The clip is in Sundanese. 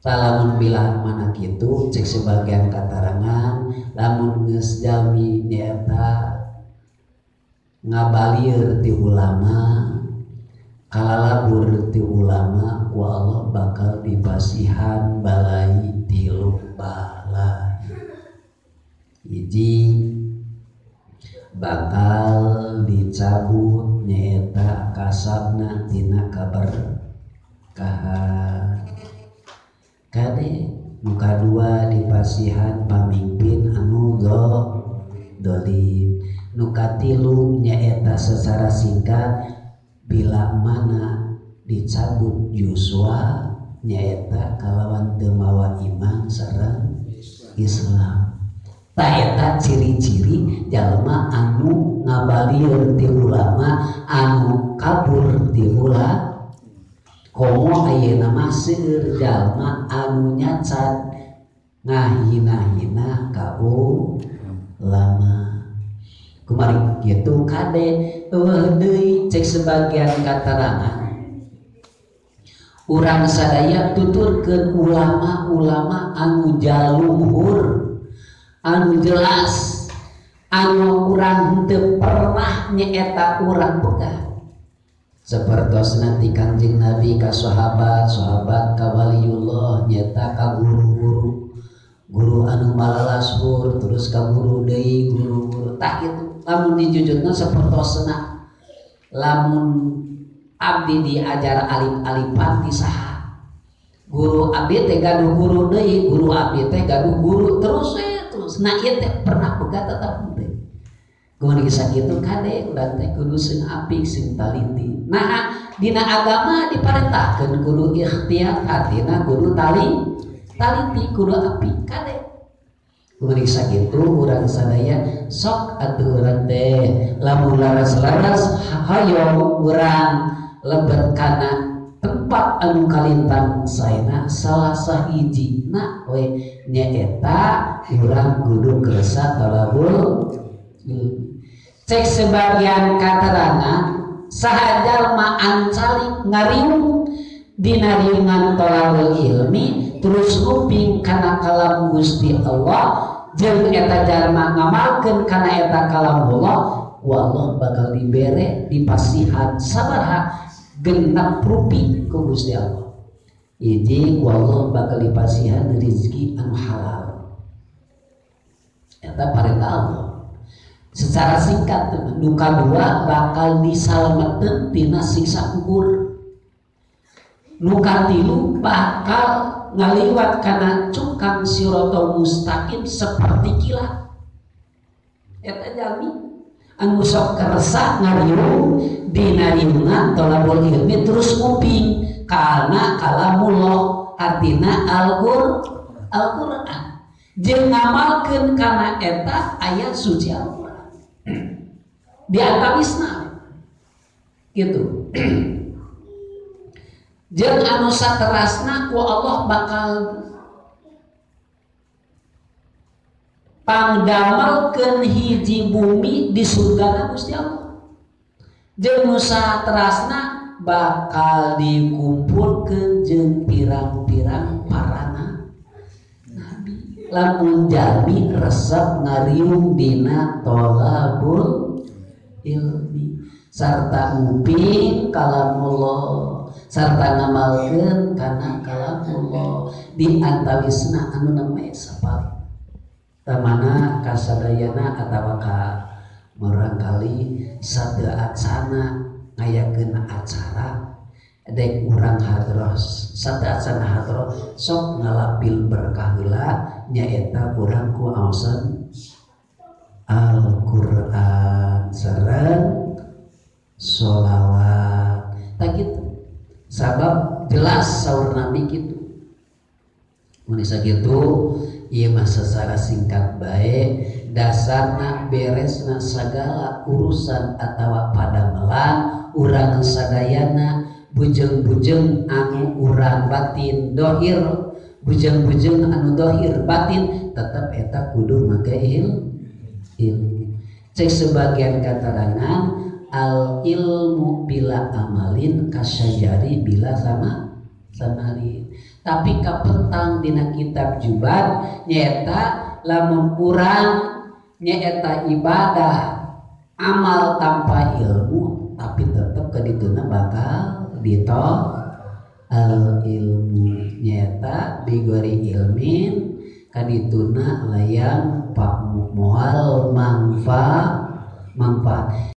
Lamun bilah mana kitu cek sebagian katarangan lamun geus jalmi nyaeta ngabalieur ti ulama kalalabur ti ulama ku Allah bakal dipasihan balai tilu balai. Hiji bakal dicabut nyaeta kasabna tina kaberkahan. Kade muka dua dipasihan pamimpin anu dolim. Nu katilu nyaeta secara singkat bila mana dicabut Yosua nyaeta kalawan teu mawa iman sareng Islam. Ta eta ciri-ciri jalma anu ngabalieur ti ulama anu kabur ti ulama. Komo ayeuna mah seueur jalma anu nyacat ngahina-hina ka ulama. Kumari kitu kade eueuh deui cek sebagian katarangan. Urang sadaya tuturkeun ulama-ulama anu jaluhur, anu jelas, anu urang henteu pernah nyaeta urang boga. Sapertos nanti Kanjeng Nabi ka sahabat, sahabat ka waliullah nyata ka guru-guru, guru anu malalasur terus ka guru deui guru-guru tah kitu. Lamun dijujutna sapertosna lamun abdi diajar alif-alifan ti saha? Guru abdi teh gaduh guru deui, guru abdi teh gaduh guru terus terus. Nah ieu teh pernah boga tetep teh. Kumaha sakitu kade urang teh kudu sing apik sing taliti. Nah dina agama diparentahkeun kudu ikhtiar artina kudu taliti kudu apik kade. Kumaha sakitu urang sadaya sok atuh urang teh lamun laras-laras hoyong urang lebet kana tempat anu kalintang saena salah sahijina we nyaeta urang kudu kersa talabul ilmi. Cek sebagian katerangan saha jalma ancalik ngariung dina riungan tolabul ilmi terus nguping kana kalam Gusti Allah jeung eta jalma ngamalkeun kana eta kalam Allah, wallah bakal dibere dipasihan sabaraha genep rupi ku Gusti Allah. Hiji wallah bakal dipasihan rezeki anu halal. Eta parentah Allah. Secara singkat duka dua bakal disalametkeun tina siksa kubur. Nu katilu bakal ngaliwat kana cukang siratal mustaqim seperti kilat. Eta jalmi anu sok kersa ngariung dina riungan tolabul ilmi terus nguping kana kalamullah artina Al-Qur'an jeung ngamalkeun kana eta ayat suci Al-Qur'an. Di antawisna gitu. Jeung anu saterasna ku Allah bakal pangdamelkeun hiji bumi di surgana Gusti Allah. Jeung nu saterasna bakal dikumpulkeun jeung pirang-pirang parana nabi. Lamun jalmi resep ngariung dina tolabul ilmi sarta nguping kalamullah sarta ngamalkeun kana kalamullah di antawisna anu nembe sapali tamana kasadayana atawa ka murangkali sateu acana ngayakeun acara dek urang hadroh sateu acana hadroh sok ngalapil berkah heula nyaeta urang ku aosan Al-Qur'an sareng sholawat. Tak gitu. Sabab jelas saur Nabi gitu. Mun sakitu ieu mah secara singkat bae dasarna beresna sagala urusan atawa padamelan urang sadayana bujeng-bujeng anu urang batin dohir bujeng-bujeng anu dohir batin tetep eta kudu make ilmu. Cek sebagian katerangan al ilmu bila amalin kasyajari bila sama samarin. Tapi kapentang dina kitab Jubat nyaeta lamun urang nyaeta ibadah amal tanpa ilmu tapi tetep kadituna bakal ditolak. Al ilmu nyaeta bigori ilmin kadituna layang pak moal manfaat.